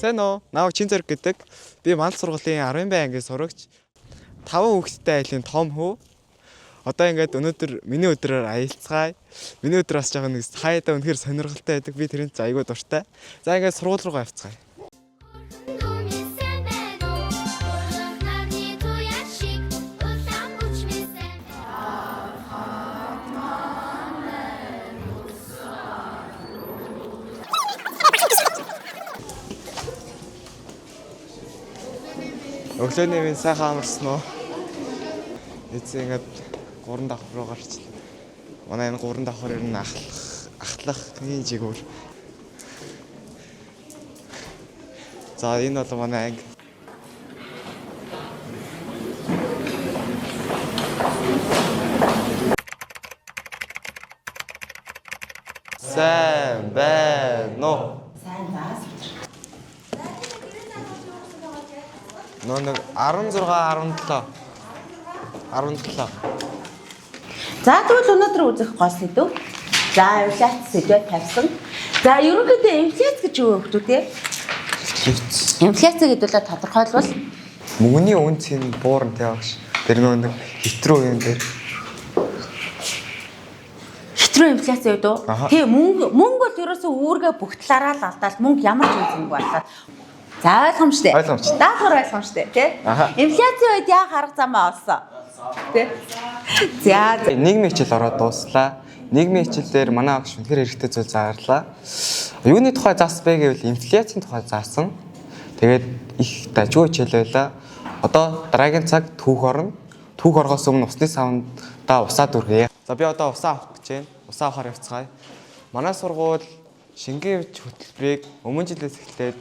Сайн уу? Намайг Чин Зориг гэдэг. Би Манал сургуулийн 10 бай ангийн сурагч. 5 хүүхэдтэй айлын том хүү. Одоо ингээд өнөөдөр миний өдрөөр аялцгаая. Миний өдөр бас жоохон нэг хаяада үнэхээр сонирхолтой байдаг. Би тэрэн чинь айгүй дуртай. За ингээд сургууль руугаа явцгаая. Түмэн сайн байна уу? Ургах нарны туяа шиг улаан бүч минь сайн. Өглөөний минь сайхан амарсан уу? Эцээ ингээд гурван давхар руу гарчлаа. Манай энэ гурван давхар ер нь ахлахын жигүүр. За энэ бол манай анги. Сайн байна уу? Нөө нэг 16 17 17. За тэгвэл өнөөдөр үзэх гол сэдэв. За инфляц сэдвээ тавьсан. За ерөнхийдөө инфляц гэж юу вэ хүмүүс те? Инфляц гэдэг бол тодорхойлбол Мөнгөний үн цэн буурн те багш. Тэр нөө нэг хэтрүү юм дээр. хэтрүү инфляц юу дөө? Аха. Тий мөнгө бол ерөөсөө үүргээ бүх талаараа л алдаал мөнгө ямар ч үн цэнгүй алдаал. За ойлгомжтой. Ойлгомжтой. Даалгавар ойлгомжтой тий. Аха. Инфляцийн үед яах арга замаа олсон? Тий. За за. Нийгмийн хичээл ороод дууслаа. Нийгмийн хичээл дээр манай багш үнэхээр хэрэгтэй зүйл заарлаа. Юуны тухай заасан бэ гэвэл инфляцийн тухай заасан. Тэгээд их дажгүй хичээл байлаа. Одоо дараагийн цаг түүх орно. Түүх орохоос өмнө усны савндаа усаа дүргэе. За би одоо усаа авах гэж байна. Усаа авахар явцгаая. Манай сургууль шингэн өвч хөтөлбөрийг өмнө жилээс эхлээд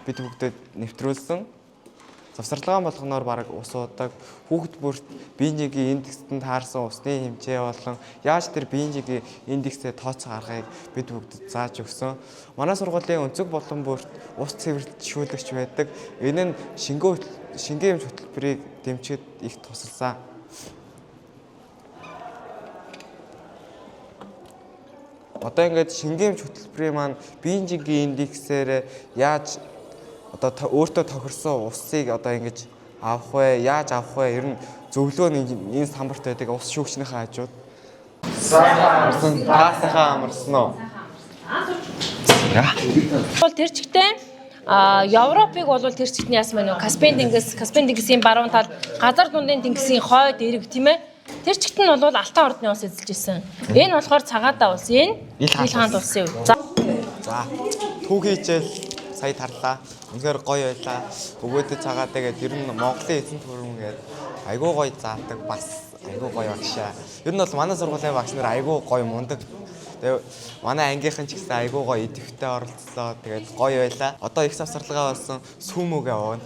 бид бүгдэд нэвтрүүлсэн. Завсарлагаан болгоноор бараг ус уудаг. Хүүхэд бүрт биеийн индекстэнд таарсан усны хэмжээ болон яаж тэр биеийн индексээ тооцоо гаргахыг бид бүгдэд зааж өгсөн. Манай сургуулийн өнцөг болон бүрт ус цэвэрлжүүлэгч байдаг. Энэ нь шингэн эмч хөтөлбөрийг дэмжихэд их тусалсан. Одоо ингээд шингэн эмч хөтөлбөрийн маань биеийн индексээр яаж одоо өөртөө тохирсон усыг одоо ингэж авах вэ? Яаж авах вэ? Ер нь зөвлөгөө нь энэ самбарт байдаг ус шүүгчнийхээ хажууд. Сайхан амарсан. Та сайхан амарсан уу? Бол тэр чигтээ Европыг бол тэр чигт нь яасан бэ нөө Каспийн тэнгис, Каспийн тэнгисийн баруун тал, газар дундын тэнгисийн хойд эрэг тийм ээ. Тэр чигт нь бол Алтан ордны улс эзэлж исэн. Энэ болохоор Цагаатаа улс, энэ Ил хаан Ил хаан улсын үе. За За түүхий хичээл сая тарлаа. Үнэхээр гоё байлаа. Өгөөдөө цагаатай гээд ер нь Монголын эзэн төрөн гээд айгуу гоё заадаг бас айгуу гоё багшаа. Ер нь бол манай сургуулийн багш нар айгуу гоё мундаг. Тэгээ манай ангийнхан ч гэсэн айгуу гоё идэвхтэй оролцлоо. Тэгээд гоё байлаа. Одоо их завсарлагаа болсон сүүмүүгээ явна.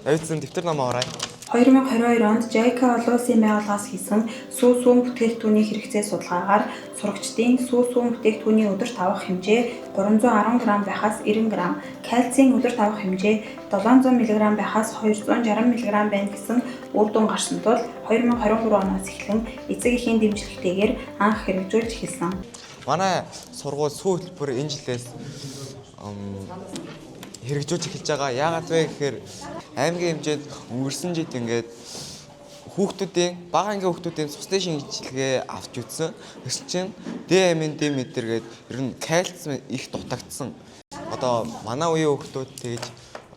Давидсан дэвтэр номоо орой. 2022 онд JICA олон улсын байгууллагаас хийсэн сүү сүүн бүтээгдэхүүний хэрэгцээ судалгаагаар сурагчдын сүү сүүн бүтээгдэхүүний өдөрт авах хэмжээ 310 г байхаас 90 г, кальцийн өдөрт авах хэмжээ 700 мг байхаас 260 мг байна гэсэн үр дүн гарсан тул 2023 оноос эхлэн эцэг эхийн дэмжлэгтэйгээр анх хэрэгжүүлж эхэлсэн. Манай сургууль сүү хөтөлбөр энэ жилээс хэрэгжүүлж эхэлж байгаа. Яагаад вэ гэхээр аймгийн хэмжээнд өнгөрсөн жил ингээд хүүхдүүдийн бага ангийн хүүхдүүдийн цусны шинжилгээ авч үзсэн. Тэгсэн чинь ДМНД мэдэр гээд ер нь кальци их дутагдсан. Одоо манай үеийн хүүхдүүд тэгж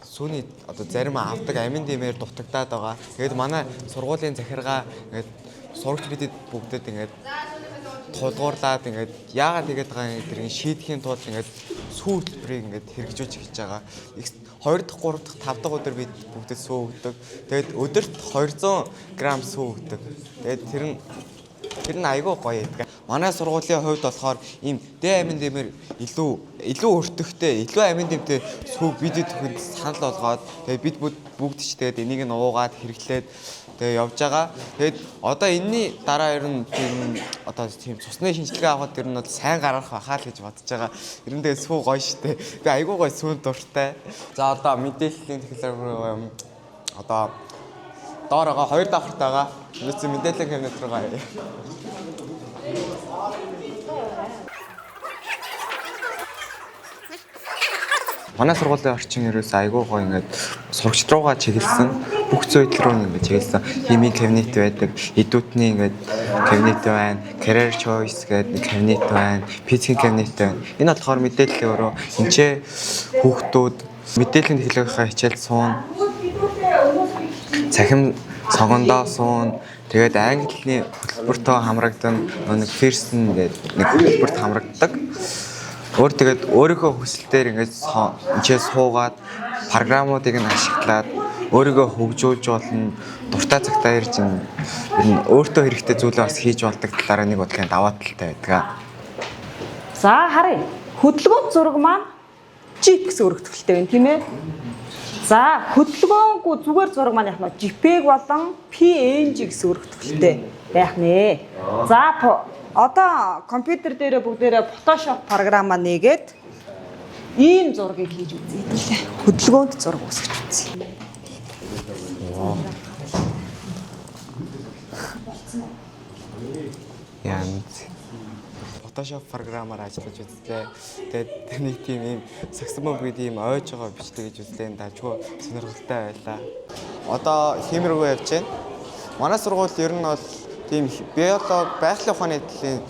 сүүний одоо зарим авдаг амин дэмээр дутагдаад байгаа. Тэгээд манай сургуулийн захиргаа ингээд сурагч бидэд бүгдэд ингээд тулгуурлаад ингээд яагаад тэгээд байгаа юм тэрийг шийдэхийн тулд ингээд сүү хөтөлбөрийг ингээд хэрэгжүүлж эхэлж байгаа. 2 дахь, 3 дахь, 5 дахь өдөр бид бүгдэд сүү өгдөг. Тэгээд өдөрт 200 г сүү өгдөг. Тэгээд тэр нь айгүй гоё байдаг. Манай сургуулийн хувьд болохоор ийм Д амин дэмэр илүү өртөгтэй, илүү амин дэмтэй сүү бидэд хүнд санал болгоод тэгээд бид бүгд ч тэгээд энийг нь уугаад хэрэглээд тэгээ явж байгаа. Тэгээд одоо энэний дараа ер нь тийм одоо тийм цусны шинжилгээ авахад ер нь бол сайн гарах байхаа л гэж бодож байгаа. Ер нь тэгээд сүү гоё штэ. Би айгүй гоё сүүн дуртай. За одоо мэдээллийн технологи одоо доор байгаа хоёр давхарт байгаа. Нүцэн мэдээллийн кабинет руу гаръя. Манай сургуулийн орчин ерөөсөө айгүй гоё ингээд сурагчид руугаа чиглэсэн бүх зүйл рүү ингээд чиглэсэн. Химийн кабинет байдаг, эдүүдний ингээд кабинет байна, career choice гэдэг нэг кабинет байна, физикийн кабинет байна. Энэ болохоор мэдээллийн өрөө. Энд ч хүүхдүүд мэдээллийн технологийн хичээл суuna. Цахим цогондоо суuna. Тэгээд англи хэлний хөтөлбөртөө хамрагдан нэг Pearson гэдэг нэг хөтөлбөрт хамрагддаг. Өөр тэгээд өөрийнхөө хүсэлтээр ингээд энчээ суугаад програмуудыг нь ашиглаад өөрийгөө хөгжүүлж болно. Дуртай цагтаа ирж энэ ер нь өөртөө хэрэгтэй зүйлээ бас хийж болдог талаараа нэг бодлын даваа талтай байдаг. За харъя. Хөдөлгөөн зураг маань JPEG гэсэн өргөтгөлтэй байна, тийм ээ? За хөдөлгөөнгүй зүгээр зураг маань яах нь JPEG болон PNG гэсэн өргөтгөлтэй байх нэ. За одоо компьютер дээрээ бүгдээрээ Photoshop програмаа нээгээд ийм зургийг хийж үзье лээ. Хөдөлгөөнт зураг үүсгэж үзье. Янз. Photoshop програмаар ажиллаж үзлээ. Тэгээд нэг тийм ийм саксофон гэдэг ийм ойж байгаа бичлэг гэж үзлээ. Энэ дажгүй сонирхолтой байлаа. Одоо хим рүү явж байна. Манай сургууль ер нь бол тийм биолог, байгалийн ухааны төлөлийн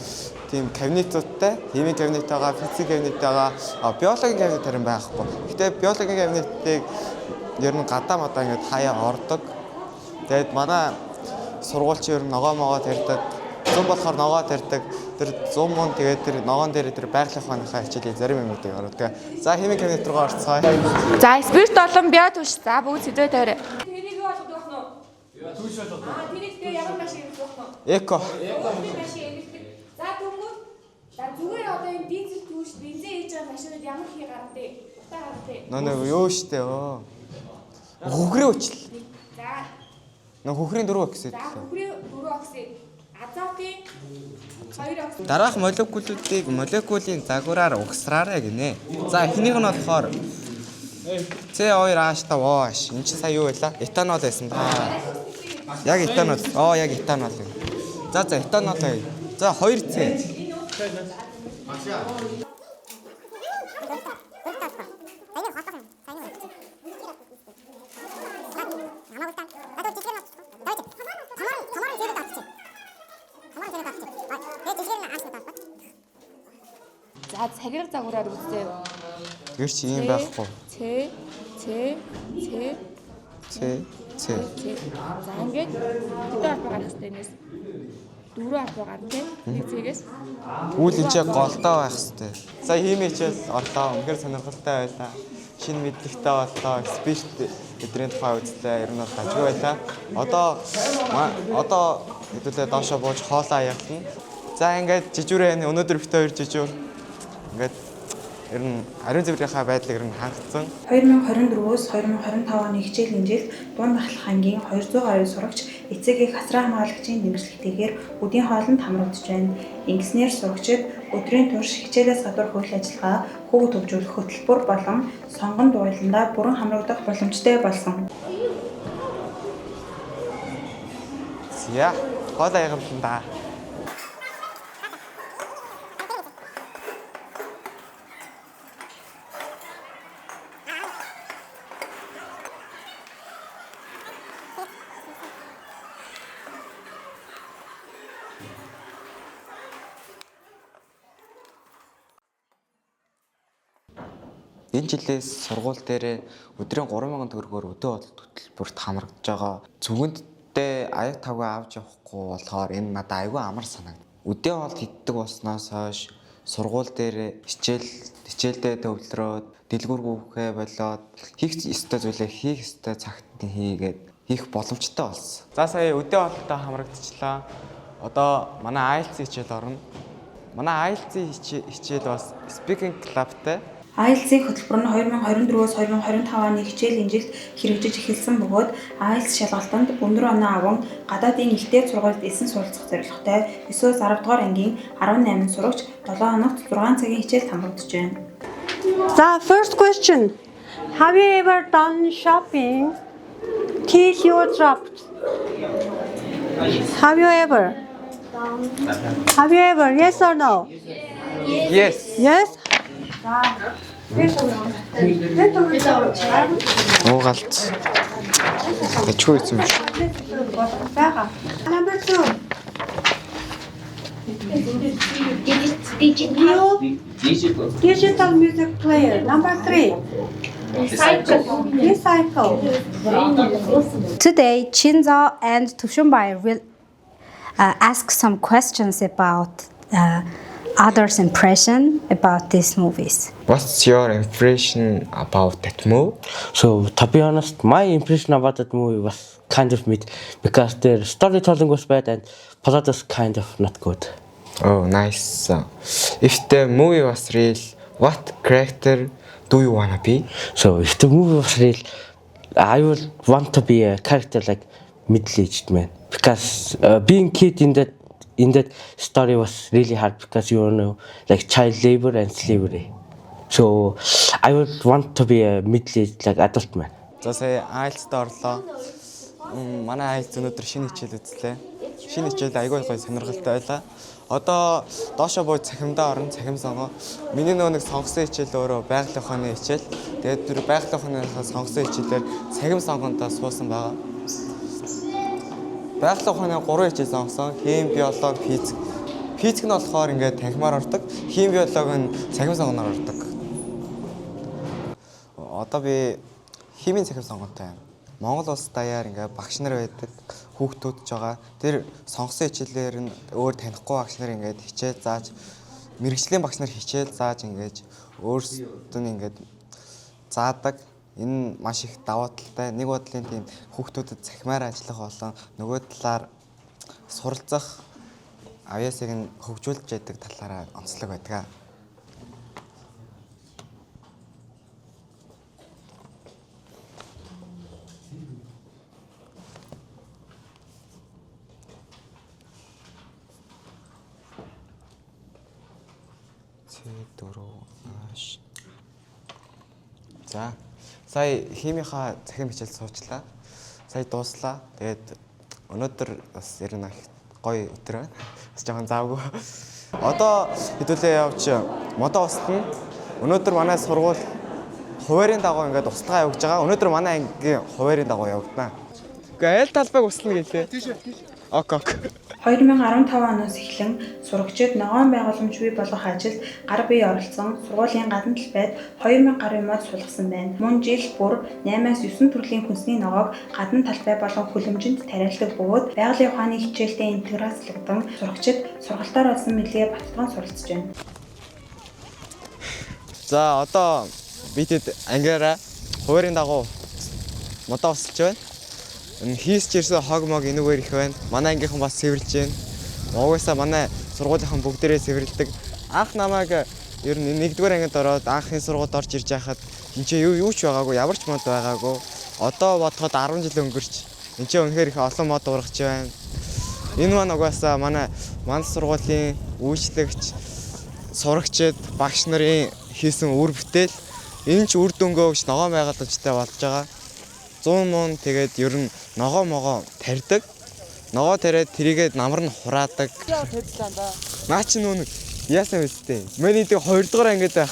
тийм кабинетуудтай, химийн кабинет байгаа, физик кабинет байгаа, биологийн кабинет харин байхгүй. Гэтэ биологийн кабинетыг ер нь гадаа мадаа ингээд хаяа ордог. Тэгээд манай сургууль чи ер нь ногоо могоо тарьдаг. Зум болохоор ногоо тарьдаг. Тэр зум мөн тэгээд тэр ногоон дээр тэр байгалийн ухааныхаа хичээлийн зарим юмнуудыг оруулдаг. За химийн кабинет руу орцгоё. За спирт болон био түвш. За бүгд сэдвээ тавиарай. Тэрийг юу болгодог вэ нөө? Түвш болгодог. Аа тэрийг тэгээ ямар машин хэрэглэх вэ? Эко. Машин хэрэглэдэг. За түнгүүд за зүгээр одоо энэ дизель түвш бензин хийж байгаа машинууд ямар хий гаргадаг? Утаа гаргадаг. Нөө нөө юу штэ өө. Хөхрийн үчил. За Нөө хөхрийн дөрөв оксид. за хөхрийн дөрөв оксид, азотын хоёр оксид. Дараах молекулуудыг молекулын загвараар угсраарай гинэ. За эхнийх нь болохоор C2H5OH. Энд чинь сая юу байлаа? Этанол байсан да. Яг этанол. Оо яг этанол. За за этанол. За 2C. За цагираг загвараар үзье. Тэр чи юм байхгүй. Ц Ц Ц C C. Ц. За ингээд хэдэн албаа гарах хэрэгтэй энэс? Дөрөв албаа гарна тийм. Нэг цэгээс. Үйл энэ чи голдоо байх хэвээр. За химийн хичээл орлоо. Үнэхээр сонирхолтой байлаа. Шинэ мэдлэгтэй боллоо. Спирт эдрийн тухай үзлээ. Ер нь бол гажгүй байлаа. Одоо хэдүүлээ доошоо бууж хоолоо аяглана. За ингээд жижүүрээ энэ өнөөдөр бит хоёр жижүүр. Ингээд ер нь ариун цэврийнхаа байдлыг ер нь хангацсан. 2024-өөс 2025 оны хичээлийн жилд дунд ахлах ангийн 200 гаруй сурагч эцэг эх асран хамгаалагчийн дэмжлэгтэйгээр үдийн хоолнд хамрагдаж байна. Ингэснээр сурагчид өдрийн турш хичээлээс гадуур үйл ажиллагаа, хүүхэд хөгжүүлэх хөтөлбөр болон сонгон дугуйландаа бүрэн хамрагдах боломжтой болсон. За хоолоо аяглана да. Энэ жилээс сургууль дээрээ өдрийн 3000 төгрөгөөр өдөө бодолт хөтөлбөрт хамрагдаж байгаа. Зүгэндтэй аяг тавгаа авч явахгүй болохоор энэ надад айгүй амар санагд. Өдөө болт хитдэг болсноос хойш сургууль дээрээ хичээлдээ төвлөрөөд дэлгүүр гүөхээ болоод хийх ёстой зүйлээ хийх ёстой цагт нь хийгээд хийх боломжтой болсон. За сая өдөө болтоо хамрагдчихлаа. Одоо манай IELTS хичээл орно. Манай IELTS хичээл бас speaking clubтай. IELTS-ийн хөтөлбөр нь 2024-өөс 2025 оны хичээлийн жилд хэрэгжиж эхэлсэн бөгөөд IELTS шалгалтанд өндөр оноо аван гадаадын ихтэй сургуульд элсэн суралцах зорилготой 9-өөс 10 дугаар ангийн 18 сурагч 7 хоногт 6 цагийн хичээлд хамрагдаж байна. За first question. Have you ever done shopping till you dropped? Have you ever? Have you ever? Yes or no? Yes. Yes? Уугалц. Ачгүй юм шиг. Байгаа. Number 2. Digital. Digital music player. Number 3. Recycle. Recycle. Today, Chinzo and Tuvshinbayar will ask some questions about others' impression about these movies. What's your impression about that movie? So to be honest, my impression about that movie was kind of mid because the storytelling was bad and plot was kind of not good. Oh, nice. If the movie was real, what character do you wanna be? So if the movie was real, I would want to be a character like middle-aged man because being kid in that story was really hard because you know like child labor and slavery. So I would want to be a middle-aged like adult man. За сая IELTS-д орлоо. Манай IELTS өнөөдөр шинэ хичээл үзлээ. Шинэ хичээл айгүй гоё сонирхолтой байлаа. Одоо доошоо бууж цахимдаа орно, цахим сонгоо. Миний нөгөө нэг сонгосон хичээл өөрөө байгалийн ухааны хичээл. Тэгээд тэр байгалийн ухааныхаа сонгосон хичээлээр цахим сонгондоо суусан байгаа. Байгалийн ухааны 3 хичээл сонгосон. Хим, биологи, физик. Физик нь болохоор ингээд танхимаар ордог. Хим, биологи нь цахим сонгоноор ордог. Одоо би химийн цахим сонгонтой байна. Монгол улс даяар ингээ багш нар байдаг, хүүхдүүд ч байгаа. Тэр сонгосон хичээлээр нь өөр танихгүй багш нар ингээд хичээл зааж, мэргэжлийн багш нар хичээл зааж ингээд өөрсдөд нь ингээд заадаг. Энэ нь маш их давуу талтай. Нэг бодлын тийм хүүхдүүдэд цахимаар ажиллах болон нөгөө талаар суралцах авьяасыг нь хөгжүүлж яадаг талаараа онцлог байдаг. C4 H. За сая химийнхаа цахим хичээл суучлаа. Сая дууслаа. Тэгээд өнөөдөр бас ер нь их гоё өдөр байна. Бас жоохон завгүй. Одоо хэдүүлээ явж модоо услана. Өнөөдөр манай сургууль хуваарийн дагуу ингээд услага явуулж байгаа. Өнөөдөр манай ангийн хуваарийн дагуу явагдана. Гэхдээ аль талбайг услана гэлээ. Тийш тийш. Ок ок. 2015 оноос эхлэн сурагчид ногоон байгууламж бий болгох ажилд гар бие оролцсон сургуулийн гадна талбайд 2000 гаруй мод сулгасан байна. Мөн жил бүр 8-9 төрлийн хүнсний ногоог гадна талбай болон хөлөмжинд тариалдаг бөгөөд байгалийн ухааны хичээлдээ интеграцлагдсан сурагчид сургалтаар олсон мэдлэгээ баттган суралцж байна. За одоо бидэд ангиараа хуваарийн дагуу модоо усалж байна. Хийсч ирсэн хог мог энүүгээр их байна. Манай ангийнхан бас цэвэрлж байна. Угаасаа манай сургуулийнхан бүгдээрээ цэвэрлэдэг. Анх намайг ер нь нэгдүгээр ангид ороод анхны сургуульд орж ирж байхад энэ ч юу ч байгаагүй, ямар ч мод байгаагүй. Одоо бодоход 10 жил өнгөрч энэ ч үнэхээр их олон мод ургаж байна. Энэ маань угаасаа манай сургуулийн үйлчлэгч, сурагчид, багш нарын хийсэн үр бүтээл. Энэ ч үр дүнгөө гэж ногоон байгууламжтай болж байгаа. 100 мөн тэгээд ер нь ногоо могоо тарьдаг. Ногоо тариад тэрийгээ намар нь хураадаг. Наа чи нүүн яасан үсттэй. Миний тэг 2 дугаар ангид байх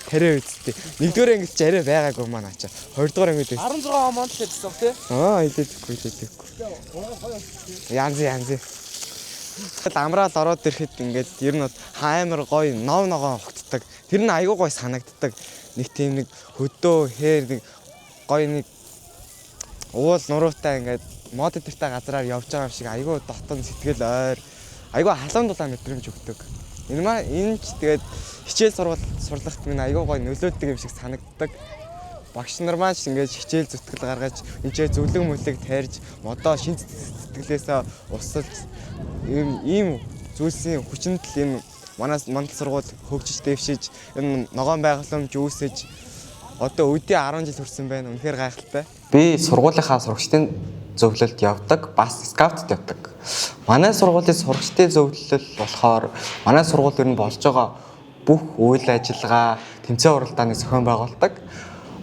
тариа үсттэй. 1 дугаар ангид ч арай байгаагүй маа наа чи. 2 дугаар ангид 16 он л хэлсэн тий. Аа хэлээдэггүй хэлээдэггүй. Янз янз. Амраал ороод ирэхэд ингээд ер нь амар гоё нов ногоон ухтдаг. Тэр нь айгүй гоё санагддаг. Нэг тийм нэг хөдөө хээр нэг гоё нэг уул нуруутай ингээд мод өдөртэй газраар явж байгаа юм шиг айгүй дотон сэтгэл ойр айгүй халуун дулаан мэдрэмж өгдөг. Энэ маа энэ ч тэгээд хичээл сурлагт минь айгүй гоё нөлөөлдөг юм шиг санагддаг. Багш нар маань ч ингээд хичээл зүтгэл гаргаж энэ ч зөвлөг мөлөг тарьж модоо шин сэтгэлээсээ усалж ийм зүйлсийн хүчинд л энэ манай мандал сургууль хөгжиж дэвшиж энэ ногоон байгууламж үүсэж одоо өдий 10 жил хүрсэн байна. Үнэхээр гайхалтай. Би сургуулийнхаа сурагчдын зөвлөлд явдаг, бас скаутд явдаг. Манай сургуулийн сурагчдын зөвлөл болохоор манай сургууль ер нь болж байгаа бүх үйл ажиллагаа, тэмцээн уралдааныг зохион байгуулдаг.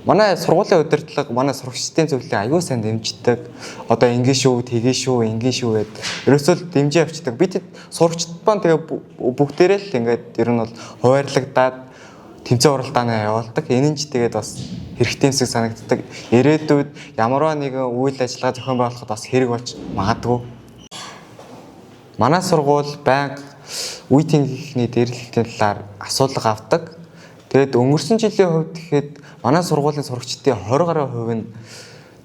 Манай сургуулийн удирдлага манай сурагчдын зөвлөлийг аюул сайн дэмждэг. Одоо ингэ шүү, тэгээ шүү, ингэ шүү гэд ерөөсөө л дэмжиж явцдаг. Бид сурагчд маань тэгээ бүгдээрээ л ингээд ер нь бол хуваарлагдаад тэмцээн уралдаанаа явуулдаг. Энэ нь ч тэгээд бас хэрэгтэй юм шиг санагддаг. Ирээдүйд ямарваа нэгэн үйл ажиллагаа зохион байгуулахад бас хэрэг болж магадгүй. Манай сургууль байнга үе тэнгийнхний дээрлэлтийн талаар асуулга авдаг. Тэгээд өнгөрсөн жилийн хувьд гэхэд манай сургуулийн сурагчдын 20 гаруй хувь нь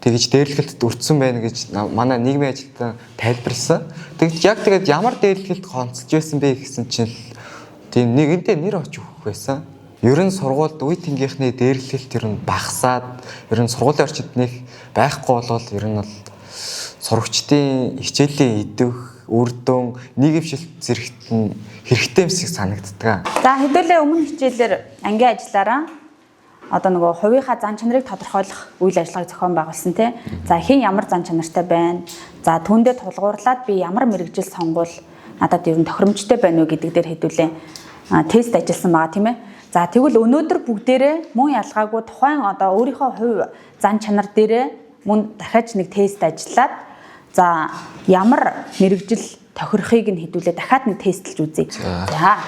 тэгж дээрлэлтэд өртсөн байна гэж манай нийгмийн ажилтан тайлбарласан. Тэгж яг тэгээд ямар дээрлэлт гонцолж байсан бэ гэсэн чинь л тийм нэгэнтээ нэр оч өгөх байсан. Ер нь сургуульд үе тэнгийнхний дээрлэлт ер нь багасаад ер нь сургуулийн орчинд нэг байхгүй болвол ер нь бол сурагчдын хичээлийн идэх, үр дүн, нийгэмшилт зэрэгт нь хэрэгтэй юм шиг санагддаг. За хэдүүлээ өмнө хичээлээр ангийн ажиллаараа одоо нөгөө хувийнхаа зан чанарыг тодорхойлох үйл ажиллагааг зохион байгуулсан тий. За хэн ямар зан чанартай байна? За түүндээ тулгуурлаад би ямар мэргэжил сонгуул надад ер нь тохиромжтой байна уу гэдэг дээр хэдүүлээ тест ажилласан байгаа тийм ээ. За тэгвэл өнөөдөр бүгдээрээ мөн ялгаагүй тухайн одоо өөрийнхөө хувь зан чанар дээрээ мөн дахиад нэг тест ажиллаад за ямар мэргэжил тохирохыг нь хэдүүлээ дахиад нэг тестлж үзье. За.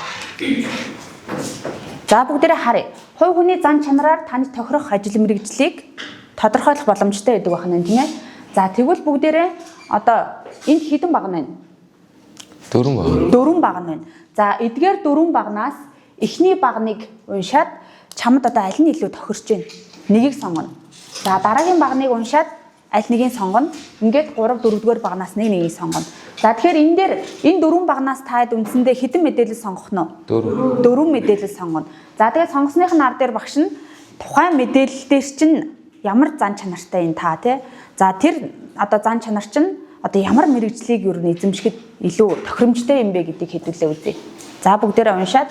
За бүгдээрээ харъя. Хувь хүний зан чанараар танд тохирох ажил мэргэжлийг тодорхойлох боломжтой байдаг байна тийм ээ. За тэгвэл бүгдээрээ одоо энд хэдэн баг нь байна? 4 баг. 4 баг нь байна. За эдгээр 4 багнаас эхний багныг уншаад чамд одоо аль нь илүү тохирч байна? Нэгийг сонгоно. За дараагийн багныг уншаад аль нэгийг сонгоно. Ингээд 3 4 дугаар багнаас нэг нэгийг сонгоно. За тэгэхээр энэ дээр энэ дөрвөн багнаас таад үндсэндээ хэдэн мэдээлэл сонгох нь вэ? 4. Дөрвөн мэдээлэл сонгоно. За тэгээд сонгосных нь ар дээр багш нь тухайн мэдээлэл дээр чинь ямар зан чанартай энэ та тий. За тэр одоо зан чанар чинь одоо ямар мэрэгжлийг юу н эзэмшихэд илүү тохиромжтой юм бэ гэдгийг хэдүүлээ үзье. За бүгдээрээ уншаад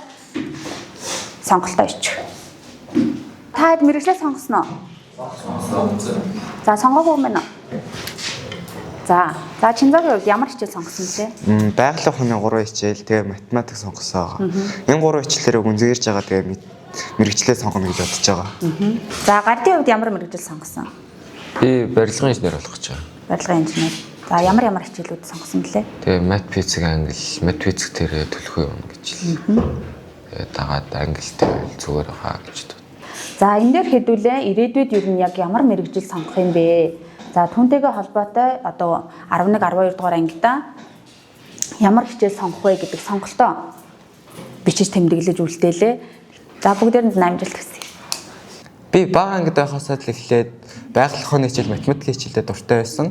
сонголтоо ичих. Та хэд мэрэгжлээ сонгосноо? За сонгоогүй юм байна уу? За, за Чинзогийн хувьд ямар хичээл сонгосон бэ? Байгалийн ухааны 3 хичээл, тэгээ математик сонгосон байгаа. Энэ 3 хичээлээр гүнзгийрж байгаа тэгээ мэрэгчлээ сонгоно гэж бодож байгаа. За, Гардын хувьд ямар мэрэгжил сонгосон? Би барилгын инженер болох гэж байгаа. Барилгын инженер. За, ямар ямар хичээлүүд сонгосон блэ? Тэгээ мат физик англи, мат физик тэрэ төлөхөө явна гэж л. Тэгээ дагаад англи дээр зүгээр хаа гэж бод. За, энэ дээр хэдүүлээ ирээдүйд ер нь яг ямар мэрэгжил сонгох юм бэ? За, түүнтэйгээ холбоотой одоо 11 12 дугаар ангидаа ямар хичээл сонгох вэ гэдэг сонголтоо бичиж тэмдэглэж үлдээлээ. За, бүгдээрэнд нь амжилт хүсье. Би бага ангид байхасаа л эхлээд байгалийн ухааны хичээл, математикийн хичээлдээ дуртай байсан.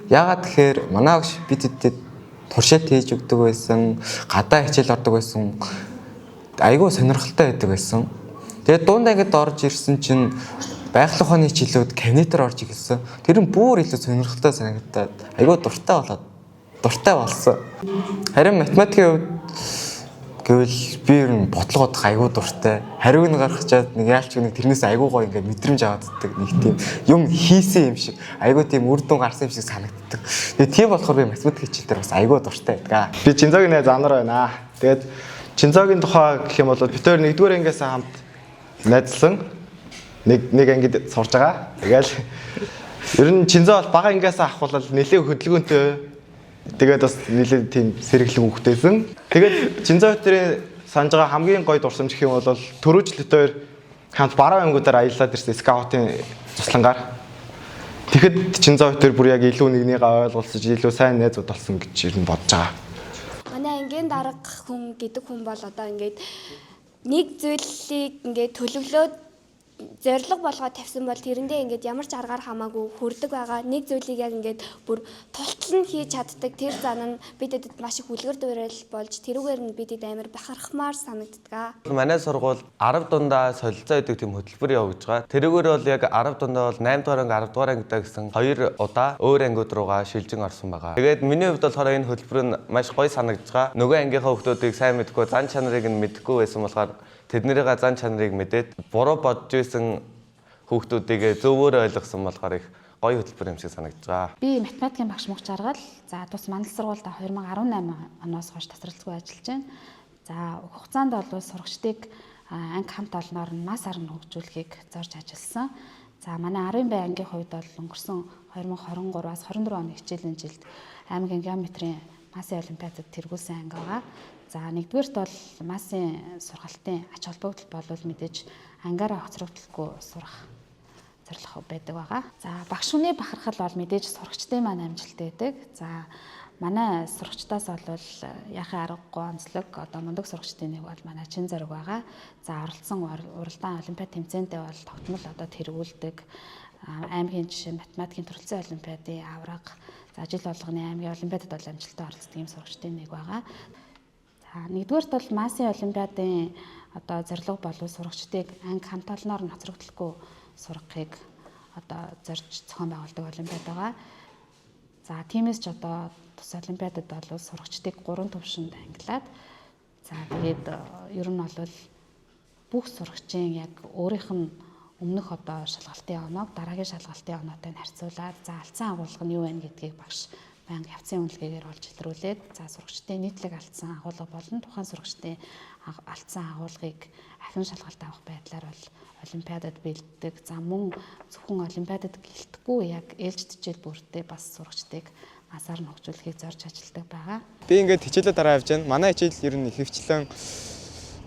Яагаад тэгэхээр манай багш бидэд туршилт хийж өгдөг байсан, гадаа хичээл ордог байсан. Айгүй сонирхолтой байдаг байсан. Тэгээд дунд ангид орж ирсэн чинь байгалийн ухааны хичээлүүд кабинетээр орж эхэлсэн. Тэр нь бүр илүү сонирхолтой санагдаад айгүй дуртай болоод дуртай болсон. Харин математикийн хувьд гэвэл би ер нь бодлого бодох айгүй дуртай. Хариуг нь гаргачаад нэг яалч нэг тэрнээс айгүй гоё ингээ мэдрэмж авааддаг нэг тийм юм хийсэн юм шиг айгүй тийм үр дүн гарсан юм шиг санагддаг. Тэгээ тийм болохоор би математик хичээл дээр бас айгүй дуртай байдаг. Би Чинзогийн найз Анар байна. Тэгээд Чинзогийн тухай гэх юм бол бид хоёр нэгдүгээр ангиас хамт найзлан нэг ангид сурж байгаа. Тэгэл ер нь Чинзо бол бага ангиас авахвал нэлээд хөдөлгөөнтэй. Тэгээд бас нэлээд тийм сэргэлэн хүүхдээсэн. Тэгээд Чинзо хоёрын санаж байгаа хамгийн гоё дурсамж гэх юм бол түрүү жил бид хоёр хамт баруун ангиудаар аяллаад ирсэн скаутын туслангаар. Тэгэхэд Чинзо хоёр бүр яг илүү нэгнийгээ ойлголцож илүү сайн найзууд болсон гэж ер нь бодож байгаа. Манай ангийн дарга хүн гэдэг хүн бол одоо ингээд нэг зүйлийг ингээд төлөвлөөд зорилго болгоод тавьсан бол тэрэндээ ингээд ямар ч аргаар хамаагүй хүрдэг байгаа. Нэг зүйлийг яг ингээд бүр тултал нь хийж чаддаг тэр зан нь бидэд маш их үлгэр дуурайл болж тэрүүгээр нь бидэд амар бахархмаар санагддаг. Манай сургууль 10 дундаа солилцоо гэдэг тийм хөтөлбөр явуулж байгаа. Тэрүүгээр бол яг 10 дундаа бол 8 дугаар анги 10 дугаар ангидаа гэсэн хоёр удаа өөр ангиуд руугаа шилжин орсон байгаа. Тэгээд миний хувьд болохоор энэ хөтөлбөр нь маш гоё санагдж байгаа. Нөгөө ангийнхаа хүүхдүүдийг сайн мэдэхгүй, зан чанарыг нь мэдэхгүй байсан болохоор тэднэрийнхээ зан чанарыг мэдээд буруу бодож исэн хүүхдүүдийг зөвөөр ойлгосон болохоор их гоё хөтөлбөр юм шиг санагдаж байгаа. Би математикийн багш Мөнх Жаргал. За тус Мандал сургуульд 2018 оноос хойш тасралтгүй ажиллаж байна. За хугацаанд бол сурагчдыг анги хамт олноор нь масаар нь хөгжүүлэхийг зорж ажилласан. За манай 10 бай ангийн хувьд бол өнгөрсөн 2023-аас 24 оны хичээлийн жилд аймгийн геометрийн массын олимпиадад тэргүүлсэн анги байгаа. За нэгдүгээрт бол массын сургалтын ач холбогдол бол мэдээж ангиараа хоцрогдолгүй сурах зорилго байдаг байгаа. За багш хүний бахархал бол мэдээж сурагчдын маань амжилт байдаг. За манай сурагчдаас бол яхаа аргагүй онцлог одоо мундаг сурагчдын нэг бол манай чин зориг байгаа. За оролцсон уралдаан олимпиад тэмцээндээ бол тогтмол одоо тэргүүлдэг. Аймгийн жишээ математикийн төрөлцсөн олимпиадын авраг, за жил болгоны аймгийн олимпиадад бол амжилттай оролцдог юм сурагчдын нэг байгаа. За нэгдүгээрт бол массын олимпиадын одоо зорилго бол сурагчдыг анги хамт олноор нь хоцрогдолгүй сургахыг одоо зорж зохион байгуулдаг олимпиад байгаа. За тиймээс ч одоо тус олимпиадад бол сурагчдыг 3 түвшинд ангилаад за тэгээд ер нь бол бүх сурагчийн яг өөрийнх нь өмнөх одоо шалгалтын оноог дараагийн шалгалтын оноотой нь харьцуулаад за алдсан агуулга нь юу вэ гэдгийг багш байнга явцын үнэлгээгээр олж илрүүлээд за сурагчдын нийтлэг алдсан агуулга болон тухайн сурагчдын алдсан агуулгыг ахин шалгалт авах байдлаар бол олимпиадад бэлддэг. За мөн зөвхөн олимпиадад гэлтгүй яг ээлжид хичээл бүртээ бас сурагчдыг масаар нь хөгжүүлэхийг зорж ажилладаг байгаа. Би ингээд хичээлээ дараа явж байна. Манай хичээл ер нь ихэвчлэн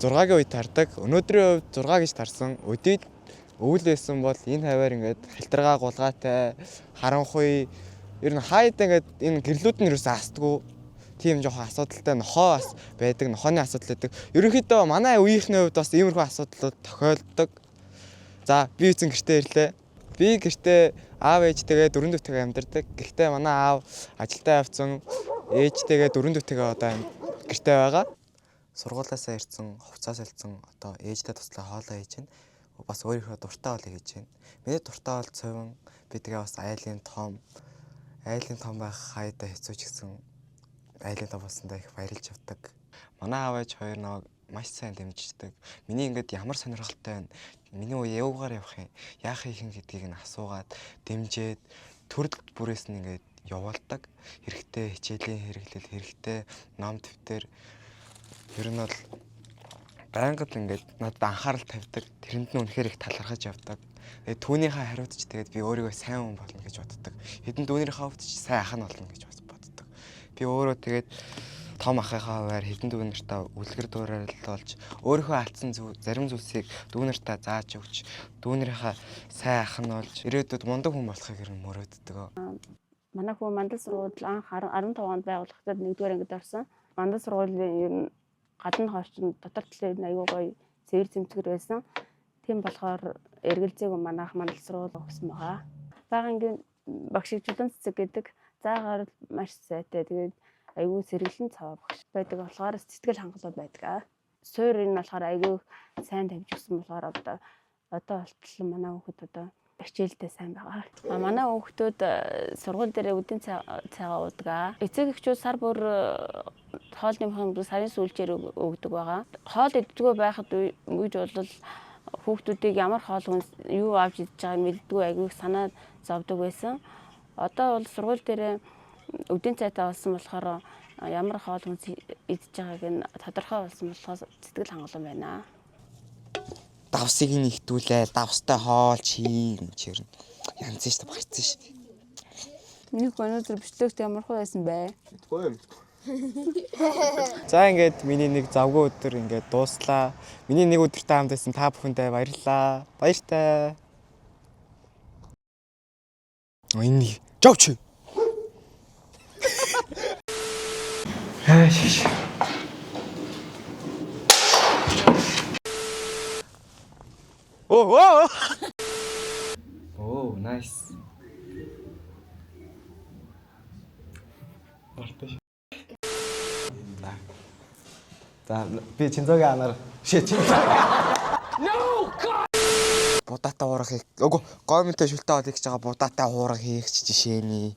6-гийн үед тардаг. Өнөөдрийн хувьд 6 гэж тарсан. Өдийд өвөл байсан бол энэ хаваар ингээд халтаргаа гулгаатай, харанхуй ер нь хаяад ингээд энэ гэрлүүд нь ерөөсөө астгүй. Тийм жоохон асуудалтай нохоо бас байдаг, нохооны асуудал байдаг. Ерөнхийдөө манай үеийнхний хувьд бас иймэрхүү асуудлууд тохиолддог. За би эзэн гэртээ ирлээ. Би гэртээ аав ээжтэйгээ дөрөв дүүтэйгээ амьдардаг. Гэхдээ манай аав ажилдаа явцсан, ээжтэйгээ дөрөв дүүтэйгээ одоо гэртээ байгаа. Сургуулиасаа ирсэн, хувцас солилцсон одоо ээжтэй туслаа хоолоо хийж байна. Бас өөрийнхөө дуртай хоолыг хийж байна. Миний дуртай хоол цовин, би тэгээ бас айлын том, айлын том байх хайдаа хэцүү ч гэсэн айлын том болсондоо их баярлж явдаг. Манай аав ээж хоёр намайг маш сайн дэмждэг. Миний ингээд ямар сонирхолтой байна, миний үе юугаар явах юм, яах юм гэдгийг нь асуугаад дэмжиж төрөл бүрээс нь ингээд явуулдаг. Хэрэгтэй хичээлийн хэрэглэл, хэрэгтэй ном дэвтэр ер нь бол байнга л ингээд надад анхаарал тавьдаг. Тэрэнд нь үнэхээр их талархаж явдаг. Тэгээд түүнийхээ хариуд ч тэгээд би өөрийгөө сайн хүн болно гэж боддог. Хэдэн дүүнийхээ хувьд ч сайн ах нь болно гэж бас боддог. Би өөрөө тэгээд том ахынхаа хуваар хэдэн дүү нартаа үлгэр дуурайл болж өөрийнхөө алдсан зарим зүйлсийг дүү нартаа зааж өгч дүү нарынхаа сайн ах нь болж ирээдүйд мундаг хүн болохыг ер нь мөрөөддөг. Манай хүү мандал сургууль анх 15 онд байгуулагдаад нэгдүгээр ангид орсон. Мандал сургуулийн ер нь гадна орчин дотор талын ер нь аягүй гоё цэвэр зэмцгэр байсан. Тийм болохоор эргэлзээгүй манайх мандал сургууль өгсөн байгаа. Бага ангийн багшиг Чулуун цэцэг гэдэг заагаар маш сайтай. Тэгээд аягүй сэргэлэн цаваа багш байдаг болохоор сэтгэл хангалуун байдаг. Суур энэ болохоор аягүй сайн тавьж өгсөн болохоор одоо болтол манай хүүхэд одоо хичээлдээ сайн байгаа. Манай хүүхдүүд сургууль дээр үдийн цайгаа уудаг. Эцэг эхчүүд сар бүр хоол нэмэх юм сарын сүүлчээр өгдөг байгаа. Хоол иддэггүй байхад үеж бол хүүхдүүдийг ямар хоол хүнс юу авч идэж байгааг мэддэггүй аягүй санаа зовдөг байсан. Одоо бол сургууль дээр үдийн цайтай болсон болохоор ямар хоол хүнс идэж байгааг нь тодорхой болсон болохоор сэтгэл хангалуун байна. Давсыг нь ихтүүлээ, давстай хоол чин чирнэ. Янз шүү дээ, багцсан шүү дээ. Миний өнөөдөр бичлэгт ямар хөө байсан бэ? Мэдгүй юм. За ингээд миний нэг завгүй өдөр ингээд дууслаа. Миний нэг өдөртэй хамт байсан та бүхэндээ баярлалаа. Баяртай. Энэ жовч. Хайш. Оо. Оо, nice. Нартай. За би Чинзогийн анаар шээ Чинзо. No God. Будаатай хуурах хийх. Үгүй, гоминтой шүлтэй хоол хийж байгаа будаатай хуурах хийх жишээний.